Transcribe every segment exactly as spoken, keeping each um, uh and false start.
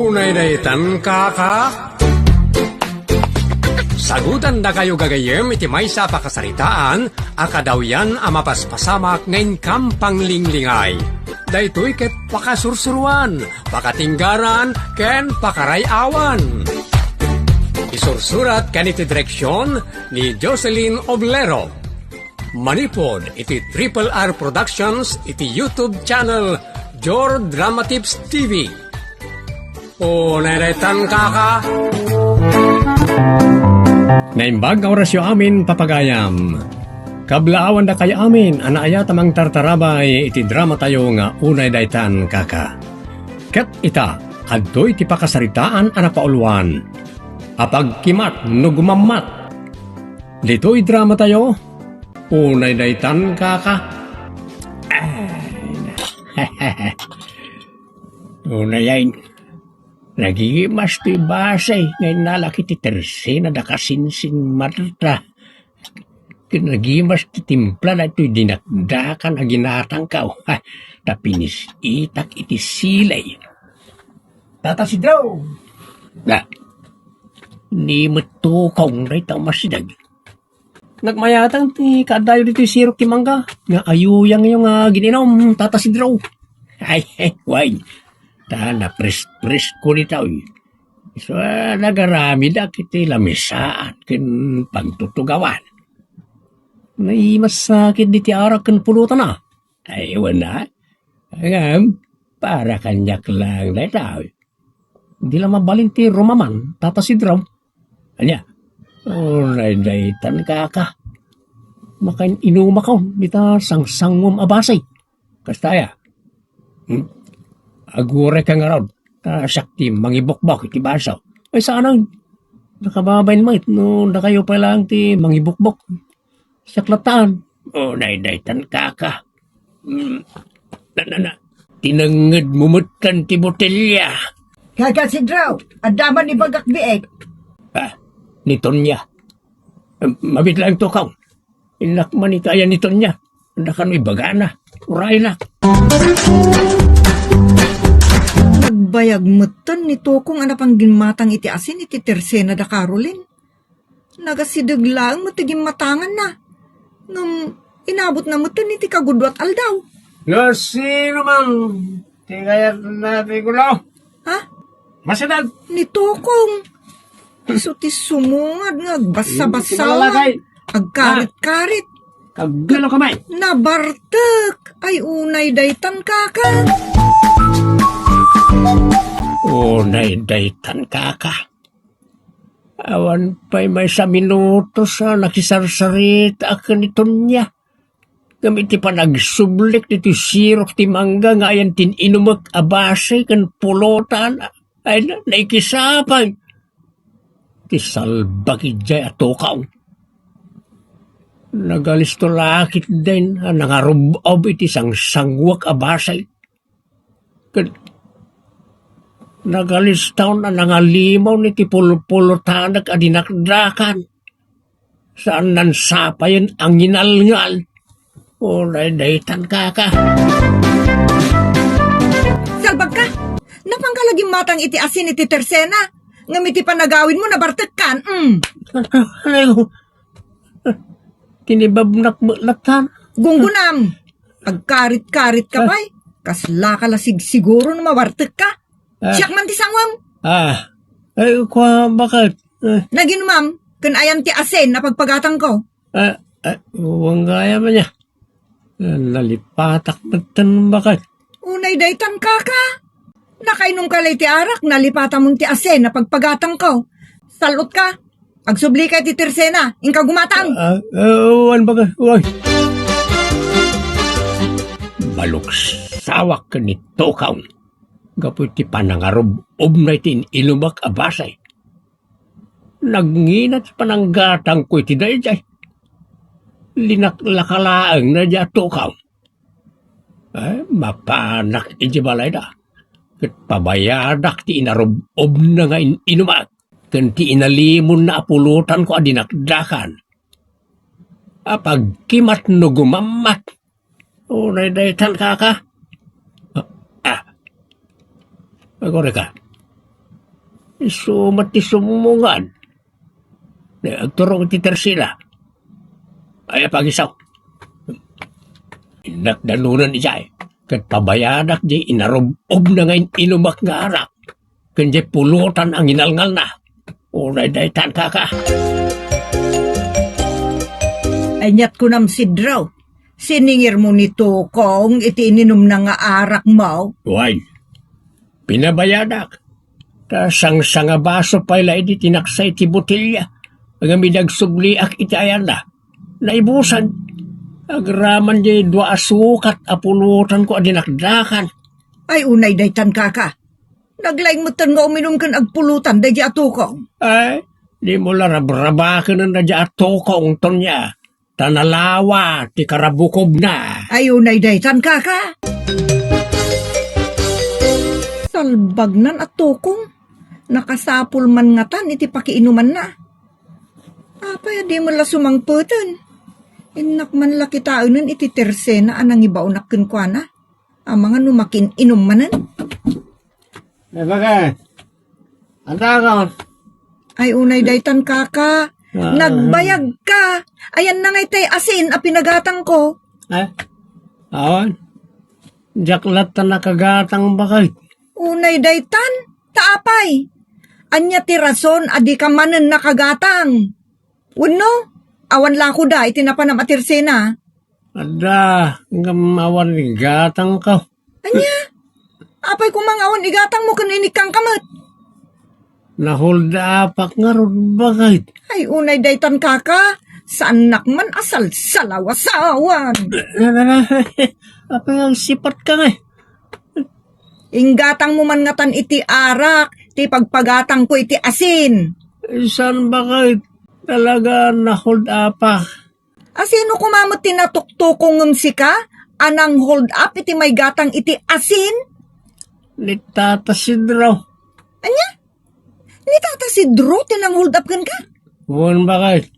Unay daytan, kaka? Sagutandakayo gagayyem iti maysa a pakasaritaan a kadawyan a mapaspasamak nga inkam panglinglingay. Daytoy ket pakasursuruan, pakatinggaran, ken pakaray-awan. Isursurat ken iti direksyon ni Jocelyn Oblero. Manipud iti Triple R Productions iti YouTube channel Jor Drama Tips T V. Unay daytan, kaka. Naimbag nga orasyo amin, papagayam. Kablaawandakayo amin a naayat a mangtartarabay iti dramatayo nga Unay daytan, kaka. Ket ita, adtoy ti pakasaritaan a napauluan. Apagkimat no gumammat. Ditoy dramatayo, Unay daytan, kaka. Ay, na. Unayen, nagimas toy basay nga innalak iti tersena da kasinsin Marta. Ket nagimas ti timpla daytoy dinakdakan a ginatangko. Ha, ta pinis-itak iti silay. Tata Sidro! Na, ni met tukong dayta masideg. Nagmayatan ti kaaddayo ditoy sirok ti mangga nga ayuyangyo nga gin-inum, Tata Sidro. Ay, ay, way. Ta napres-presko ditoy. So, ah, nagaramidak iti lamisaan ken pagtutugawan. Naimasakit diti arak ken pulotana. Ay, wen a. Ngem, para kaniak laeng daytoy. Di la mabalin ti rumaman, Tata Sidro. Ania? Unay daytan, kaka. Makain-inumakon dita sangsanguam a basay. Kasta aya? Hmm? Agurayka ngarud, ta siak ti mangibukbok iti baso. Ay, saanen. Nakababain met no dakayo pay laeng ti mangibukbok. Siak latta. Unay daytan, kaka. Hmm. Na, na, na. Tinengngedmo metten ti botelya. Kaka Sidro, adda man ibagak biit. Ah, ni Tonya. Em, mabiit laeng, tukong. Innak man iti ayan ni Tonya. Adda kano ibagana. Uraynak. Nagbayag metten ni Tokong a napangginmatang iti asin iti tersena da Caroline. Nagasideg laeng met ti gimmatanganna. Ngem inabotna metten iti kagudua ti aldaw. No sino man ti kayatna ti gulo? Ha? Masideg. Ni Tokong. Isu ti sumungad nga agbasa-basawan. Agkarit-karit. Aggulo ka, may. Nabartek. Ay, unay daytan, kaka. Unay daytan, kaka. Awan pay maysa minutos a nakisarsaritaak ken ni Tonya. Ngem iti panagsublik ditoy sirok ti mangga nga ayan ti inumek a basay ken pulotan, ay na, naikisapay. Ti salbag idiay a tukong. Nagalisto la ketdin a nangarub-ob iti sangsanguak a basay. Ket nagaliston a nangalimaw iti pulpulotanek a dinakdakan. Saan nan sapayen a nginalngal. Unay daytan, kaka. Salbagka! Napangka la gimmatang iti asin iti tersena. Ngem iti panagawidmo, nabartekkan. Mm. Ay, tinibabnak met latta. Gunggunam. Agkarit-karit ka pay. Kaslaka la sigsiguro no mabartekka. Ah. Siak man ti sanguem. Ah. Ay, kua, baket? Eh. Naginumam, ken ayan ti asin a pagpagatangko. Ah, ah, wen gayam aya. Ah, nalipatak metten, baket? Unay daytan, kaka. Nakainumka la iti arak, nalipatamon ti asin a pagpagatangko. Sal-otka. Agsubli ka iti tersena, inka gumatang. Ah, ah, wen, baket, wen. Maluksawak ken ni Tokong gapu iti panangarub-obna iti in-inumak a basay. Nagngina ti pananggatangko iti daydiay. Linaklaka laeng daydiay a Tokong. Eh, mapanak iti balayda. Ket pabayadak ti inarub-obna nga in-inumak ken ti inalimonna a pulotanko a dinakdakan. Apagkimat no gumammat. Unay daytan, kaka. Ah. Agurayka. Isu met ti summungan. Agturong iti tersena. Ay, apagisaw. Innak danunan idiay, ket pabayadak diay inarub-ubna nga in-inumak nga arak, ken diay pulutan a nginalngalna. Unay daytan, kaka. Aniat kunam, Sidro? Siningirmo ni Tokong iti ininumna nga arakmo? Wen, pinabayadak. Ta sangsangabaso pay la idi tinaksa iti botelia, ngem idi agsubliak iti ayanna, naibusan. Agraman diay dua a sukat a pulutanko a dinakdakan. Ay, unay daytan, kaka. Naglaing metten nga uminum ken agpulutan daydi a Tokong. Ay, dimo la rabrabaken daydi a Tokong, Tonia. Ta nalawa ti karabukobna. Ay, unay daytan, kaka. Salbagnan a Tokong. Nakasapul man ngatan iti pakiinumanna. Apay a di met la sumangpeten? Innak man la kitaenen iti tersena a nangibaonak kenkuana. Amangan no makin-inum manen. Ay, bakit? Anda ako? Ay, unay daytan, kaka. Ah. Nagbayagka. Ayanna ngay tay asin a pinagatangko. Eh? Awan. Diak latta nakagatang, bakit? Unay daytan? Ta apay? Ania ti rason a dika manen nakagatang? Wenno, awan la kuda iti napanam a tersena? Adda, ngem awan igatangko. Ania? Apay koma nga awan igatangmo ken inikkangka met? Na-hold up-ak ngarud, bakit? Ay, unay daytan, kaka. Saannak man a salsalawasawan. Na, na, na, apay nga agsipatka ngay? Inggatangmo man ngatan iti arak ti pagpagatangko iti asin. Saan, bakit? Talaga na-hold up-ak. A, sino koma met ti natuktokong ngem sika a nang-hold up iti maigatang iti asin? Ni Tata Sidro. Ania? Ni Tata Sidro ti nang-hold up kenka? Wen, bakit?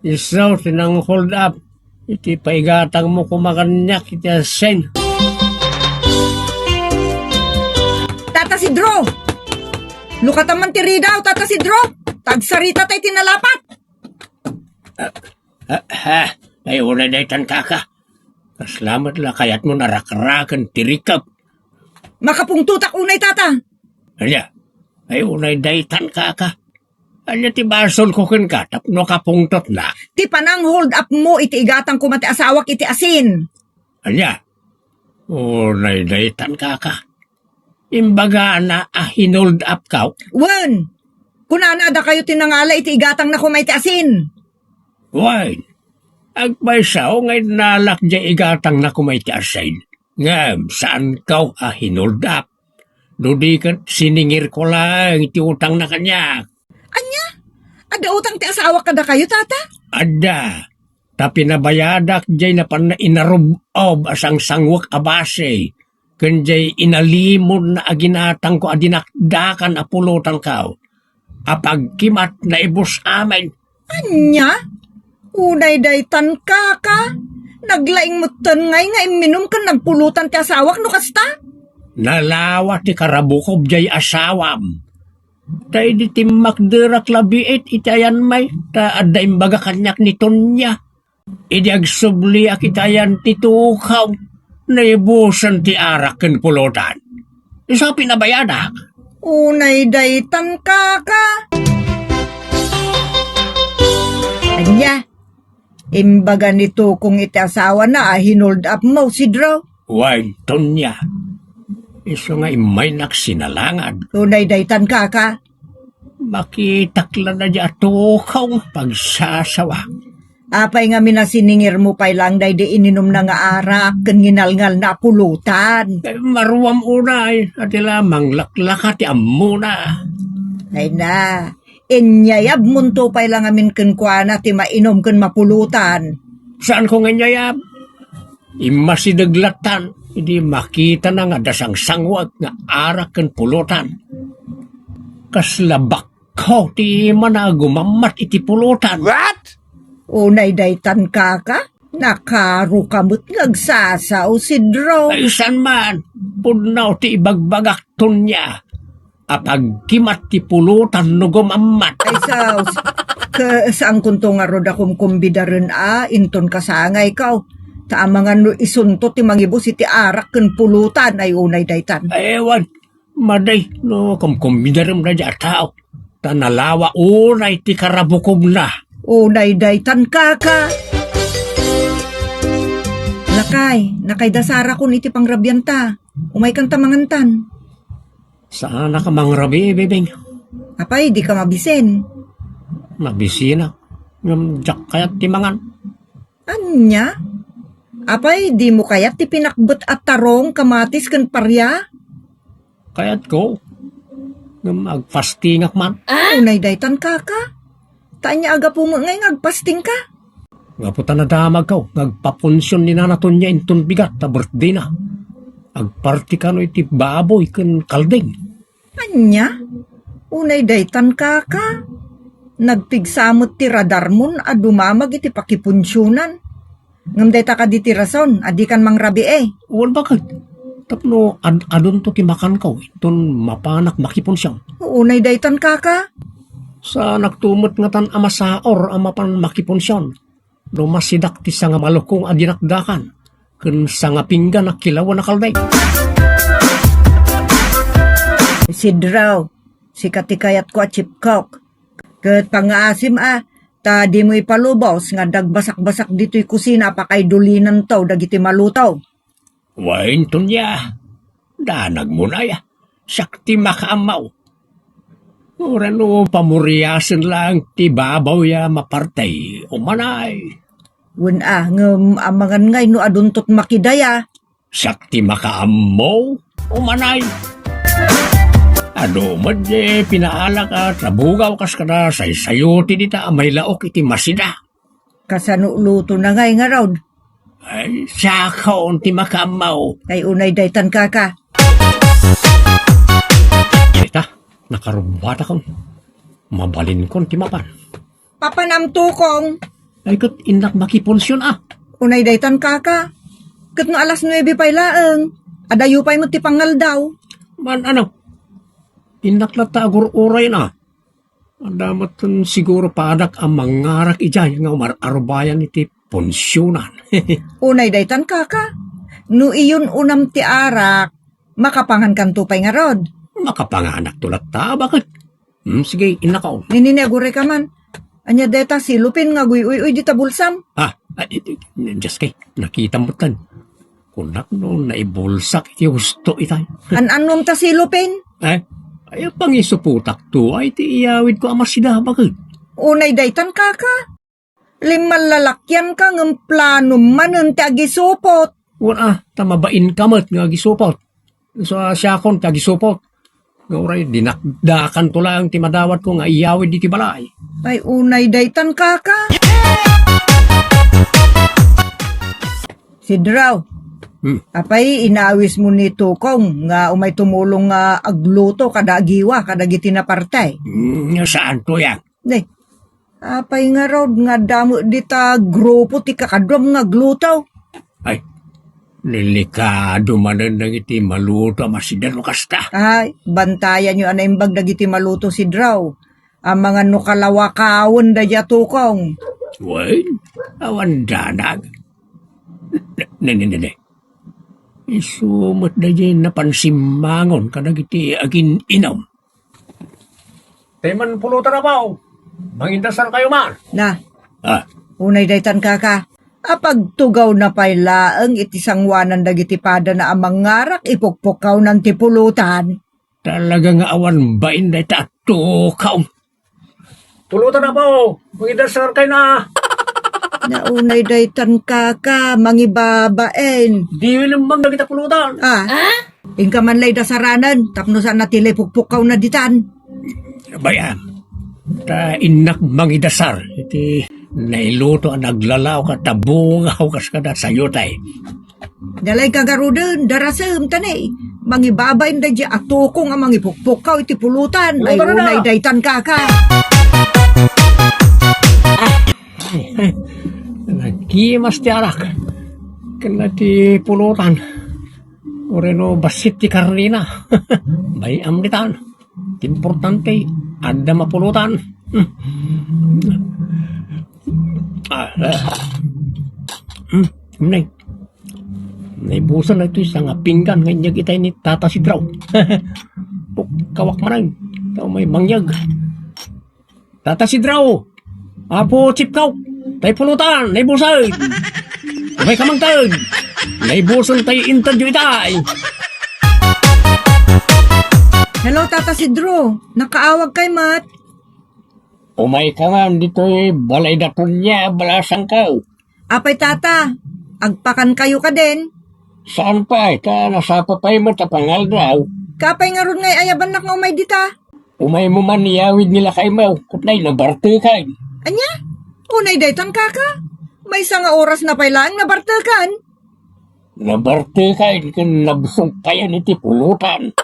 Isu ti nang-hold up iti paigatangmo koma kaniak iti asin. Tata Sidro! Lukatan man ti ridaw, Tata Sidro! Tagsarita tay ti nalapat! Ah, ah, ay, unay daytan, kaka. Kasla met la kayatmo narakraken ti rikep. Makapungtotak unay, tata. Ania? Ay, unay daytan, kaka. Ania ti basolko kenka tapno kapungtotnak? Ti panang-hold up mo iti igatang koma ti asawak iti asin. Ania? Unay daytan, kaka. Imbagana a hinold up kaw? Wen, kunana a dakayo ti nangala iti igatangna koma iti asin. Wen, agpayso nga innalak diay igatangna koma iti asin. Ngem saankaw a hinold up. No di ket siningirko laeng ti utangna kaniak. Ania? Adda utang ti asawak kadakayo, tata? Adda. Ta pinabayadak diay napanna inarub-ob a sangsanguek a basi, ken diay inalimon a ginatangko a dinakdakan a pulotangko. Apay koma, naibus amin. Ania? Unay daytan, kaka? Naglaing metten ngay nga imminum ken nagpulotan ti asawak no kasta? Nalawa ti karabukob diay asawam. Ta idi timmakderak labiit iti ayanmi, ta adda imbaga kaniak ni Tonia. Idi agsubliak iti ayan ti tukaw, naibusan ti arak ken pulotan. Isu pinabayadak. Unay daytan, kaka. Ania? Imbaga ni Tokong iti asawana a hinold up mo, Sidro? Wen, Tonia. Isu nga immaynak sinalangad. Unay daytan, kaka. Makitak la daydi a tukaw nga pagsasawa. Apay ngamin a siningirmo pay laeng daydi ininumna nga arak ken nginalngalna a pulotan? Eh, maruam unay, adi la manglaklaka ti ammona. Ay na, inyayabmonto pay la ngamin kenkuana ti mainum ken mapulotan. Saanko nga inyayab? Immasideg lattan, idi makitana nga adda sangsanguek nga arak ken pulotan. Kasla bakko ti imana a gumammat iti pulotan. What? Unay daytan, kaka? Nakaruka met nga agsasao, Sidro. Ay, saan man? Pudno ti ibagbagak, Tonia. Apagkimat ti pulutan no gumammat. Ay, sus. Ka-, saankonto ngarud a kumkumbidaren a inton kasangayko. Ta amangan no isunto ti mangibus iti arak ken pulutan ay unay daytan. Ay, ewan. Madi no kumkumbidarem daydiay a tao. Ta nalawa unay ti karabukogna. Unay daytan, kaka. Lakay, nakaydasarakon iti pangrabianta. Umaykanta mangantan. Saanka mangrabii, Bebeng? Apay, dika mabisen? Mabisinak. Ngem diak kayat ti mangan. Ania? Apay, dimo kayat ti pinakbet a tarong, kamatis, ken paria? Kayatko. Ngem agfastingak man. Unay daytan, kaka. Ta ania a gapu met ngay nga agfastingka? Gapu ta nadamagko nga agpapunsion ni Nana Tonia inton bigat ta birthdayna. Agparti kano iti baboy ken kalding. Ania? Unay daytan, kaka? Nagpigsa met ti radarmon a dumamag iti pakipunsionan. Ngem dayta kadi ti rason a dikan mangrabii. Wen, baket. Tapno ad-adunto ti makanko inton mapanak makipunsion. Unay daytan, kaka? Saanakto met ngatan a masaor a mapan makipunsion no masidak ti sangamalukong a dinakdakan ken sangapinggan a kilawen a kalding. Sidro, sika ti kayatko a chief cook. Ket pangngaasim a, ta dimo ipalubos nga adda agbasakbasak ditoy kusina a pakaidulinanto dagiti maluto. Wen, Tonia, danagmon aya. Siak ti makaammo. Uray no pamuriasen laeng ti babaw a maparti, umanay. Wen a, ngem amangan ngay no adunto ti makidaya. Siak ti makaammo, umanay. Adu met diay pinaalak a tabugaw kas kada saysayuti dita a mailaok iti masida. Kasano lutona ngay ngarud? Ay, siakon ti makaammo. Ay, unay daytan, kaka. Ita, nakarubbatakon. Mabalinkon ti mapan. Papanam, Tokong. Ay, ket innak makipunsion a. Unay daytan, kaka. Ket no alas nuebe pay laeng, adayo pay met ti pangaldaw. Man, ano? Innak latta agur-urayen a. Adda met siguro padak a mangarak idiay nga umar-arubayan iti punsionan. Unay daytan, kaka. No iyon unam ti arak, makapangankanto pay ngarud. Makapanganakto latta, baket. Hmm, sige, innakon. Nini, agurayka man. Ania dayta silopin nga aguy-uy-uy dita bulsam? Ah, ay, ay, ay, Diyos kay, nakitam met tan. Kunak no naibulsak iti husto itay. An-annom ta silopin? Eh, ay, pangisupotak to, ay, ti iyawid ko a masida, baket. Unay daytan, kaka. Limmalalakian ka ngem plano manen ti agisupot. Wen a, ta mabain ka met nga agisupot. So, siakon ti agisupot. Nga uray, dinakdakan to lang ti madawat ko nga iyawid iti balay. Ay, unay daytan, kaka. Sidraw. Hmm. Apay, inawis mo ni Tukong nga umay tumulong nga agluto kada agiwa, kada giti napartay? Hmm, saan to yan? Ne, apay ngarud nga adda met dita grupo ti kakaduam nga agluto? Ay, delikado manen dagiti maluto a masida no kasta. Ay, bantayanyo a naimbag dagiti maluto, Sidraw. Amangan no kalawakawen daydiay a Tukong. Wen, awan danag. Ne, ne, ne, ne. Isu met daydiay napan simmangon kadagiti agin-inum. Tay man pulutan, apo. Mangindasarkayo man. Na. Ah. Unay daytan, kaka. Apagtugawna pay laeng iti sanguanan dagiti padana a mangarak, ipukpukkawnan ti pulutan. Talaga nga awan bain dayta a Tukong. Pulutan, apo. Mangindasarkayo na. Na, unay daytan, kaka, mangibabain. Diyo inumang dagita pulutan. Ah. Inka man lay dasaranan, tapno saan a ti lay pukpukkawna ditan. Bay-am, ta innak mangidasar iti nailuto a naglalaok a tabungaw kas kada sayutay. Dalay ka garuden, darasem, tani. Mangibabain daydiay a Tukong a mangipukpukkaw iti pulutan. Ay, pulutan na. Unay daytan, kaka. Nagkimas ti arak. Ken ti pulutan. Uray no bassit ti karnina. Bay-am ditan. Ti importante, adda mapulutan. Hmm. Ah, ah. Hmm, nay. Naibusan na itoy sangapinggan nga inyag itay ni Tata Sidraw. Pukkawak manen. Tao may mangyag. Tata Sidraw! Apo Chipkaw! Tay pulutan! Naibusan! Umay ka mangted! Naibusan tay inted yu itay! Hello, Tata Sidro! Nakaawag kay met? Umay ka man ditoy balay da Tonia, balasangkaw. Apay, Tata, agpakan kayo kadin? Saan pay, ta nasapa pay met a pangaldaw. Kapay ngarud ngay ayabannak nga umay dita? Umay mo man iyawid ni lakay mo, ket nay nabartekan. Ania? Unay daytan, kaka? Maysa nga oras na pay laeng nabartekan. Nabartekan ken nabsog payen iti pulutan.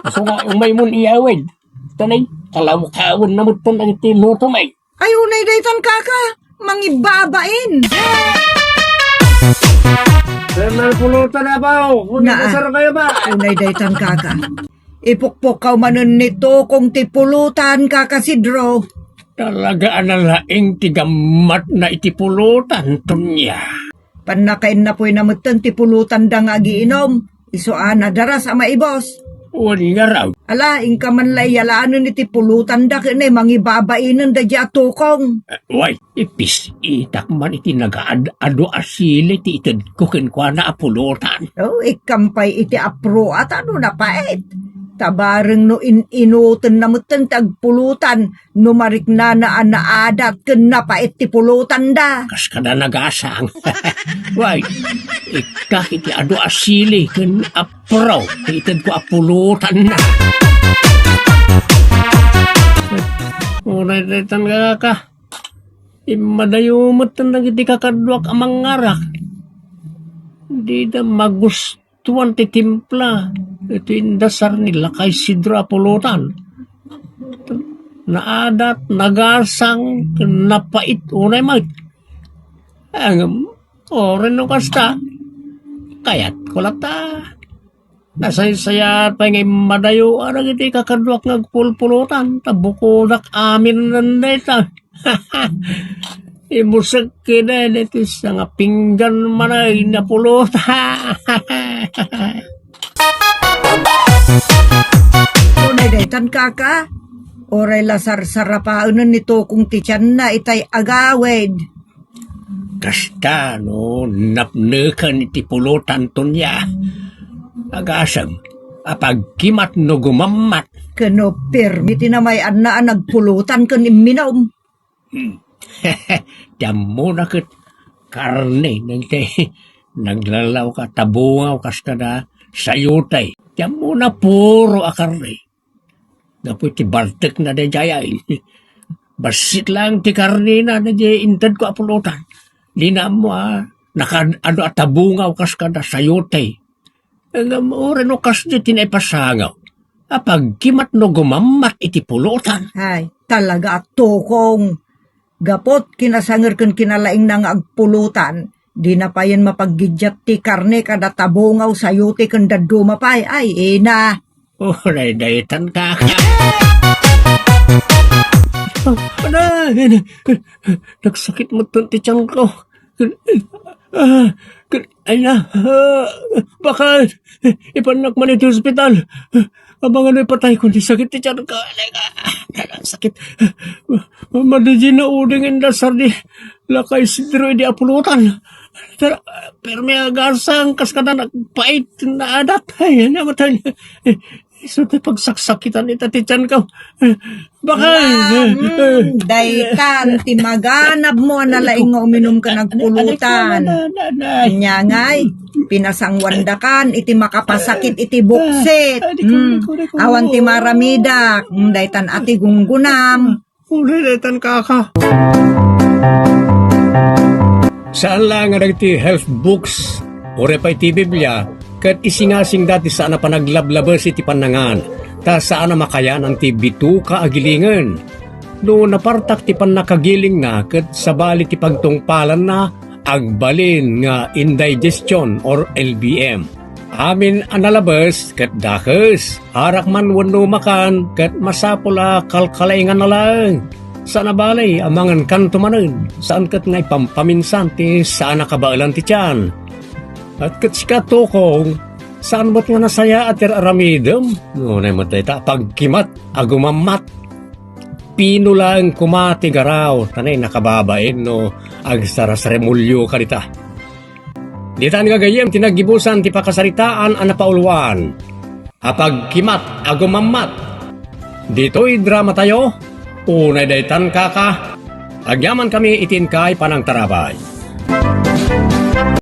Isu nga umay mon iyawid. Tanay, kalawkawen na met ton dagiti luto may. Ay, unay daytan, kaka. Mangibabain. Sir, nalpulutan na ba? Unay Naa. Kasar kayo ba? Unay daytan, kaka. Ipukpok ka manen ni Tokong ti pulutan, kaka Sidro. Talaga a nalaing ti gammatna iti pulutan, Tonia. Pannakainnapoyna metten ti pulutanda nga agiinom. Isu a nadaras a maibos. Wen ngarud. Ala, inka man la iyalaanen iti pulutanda ken mangibabainen daydiay a Tokong. Eh, way, ipis-itak man iti nagaad-adu a sili ti itedko kenkuana a pulutan. Oh, ikkam pay iti apruat a no napait. Ta bareng no in-inutenna metten ti agpulutan, no mariknana a naadat ken napait ti pulutanda. Kas kada nagasang. Way, ikka iti adu a sili ken apro ti itedko a pulutanna. Uray daytan, kaka. Immadayo met dagiti kakaduak a mangngarak. Dida magustuan ti timpla iti indasar ni Lakay Sidro a pulutan. Naadat, nagasang, ken napait unay met. Ngem, uray no kasta, kayatko latta. Nasaysayaat pay nga immadayo a dagiti kakaduak nga agpulpulutan, ta bukodak aminen dayta. Imusek kida daytoy sangapinggan manen a pulutan. Unay daytan, kaka. Uray la sarsarapaenen ni Tokong ti tianna itay agawid. Kasta no napneken iti pulutan, Tonia. Agasem, apagkimat no gumammat. Ken no permi ti namay-anna a nagpulutan ken imminom. Hmm. Ti ammona ket karne, nagte-, naglalaw ka, tabungaw kas kada sayote. Ti ammona puro a karne. Gapu iti bartekna daydiay, ay, bassit laeng ti karnena daydiay intedko a pulutan. Dina ammo a nakaad-adu a tabungaw kas kada sayote. Ngem uray no kasdi ti naipasangaw, apagkimat no gumammat iti pulutan. Ay, talaga a Tokong. Gapu iti kinasanger ken kinalaingna nga agpulutan, dina payen mapaggiddiat ti karne kada tabungaw, sayote ken dadduma pay. Ay, ina. Uray daytan, kaka. Aday, nagsakit met ti tianko. Ah, ay na, ah, bakal, ipannak man iti ospital. Amangan no ipatayko ti sakit ti tianko. Anak, sakit. Madi di nauding indasar ni Lakay Sidro idi a pulutan. Pero, permi agasang kas kada nagpait naadat. Ay, namatay. Isu ti pagsaksakitan ita ti tianko. Bakal. Ngem, daytan ti maganabmo a nalaing nga uminum ken agpulutan. Ania ngay, pinasanguandakan iti makapasakit iti buksit. Hmm. Awan ti maramidak. Hmm, daytan a ti gunggunam. Uray daytan, kaka. Saan laeng a dagiti health books, uray pay ti Biblia, ket isingasingda ti saan a panaglablabes iti pannangan, ta saan a makayanan ti bituka a gilingen. No napartak ti pannakagilingna ket sabali ti pagtungpalanna, agbalin nga indigestion or L B M. Amin a nalabes ket dakes, arak man wenno makan ket masapul a kalkalaingana laeng. Saan a bale a mangankanto manen, saan ket nga ipampaminsan ti saan a kabaelan ti tian. Ket sika, Tokong, saan met nga nasayaat ti ar-aramidem? Ngunay met dayta a pagkimat a gumammat. Pino laeng koma ti garaw, ta nay nakababain no agsarasaremulioka dita. Ditan gagayyem ti naggibusan ti pakasaritaan a napauluan a pagkimat a gumammat. Ditoy dramatayo, unay daytan kaka, agyamankami iti inkay panangtarabay.